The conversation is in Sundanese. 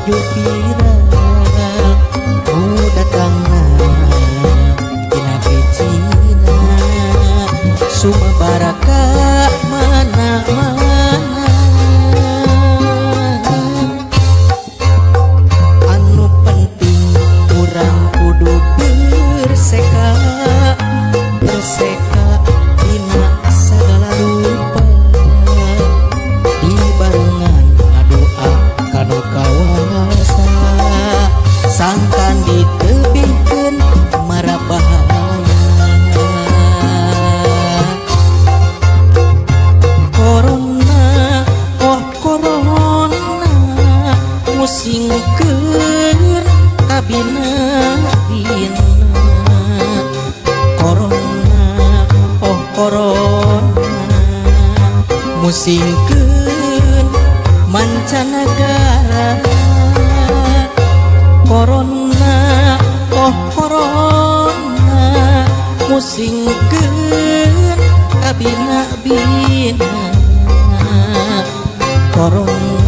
nuju viral nu datangna tina Cina sumebara ka mana-mana. Anu penting urang kudu berseka, berseka dina sagala rupa, dibarengan ngadoa ka Nu Kawasa sangkan ditebihkeun mara bahaya. Corona, oh corona, musingkeun kabina-bina. Corona, oh corona, musingkeun mancanagara. Corona, oh corona, musingkeun kabina-bina. Corona.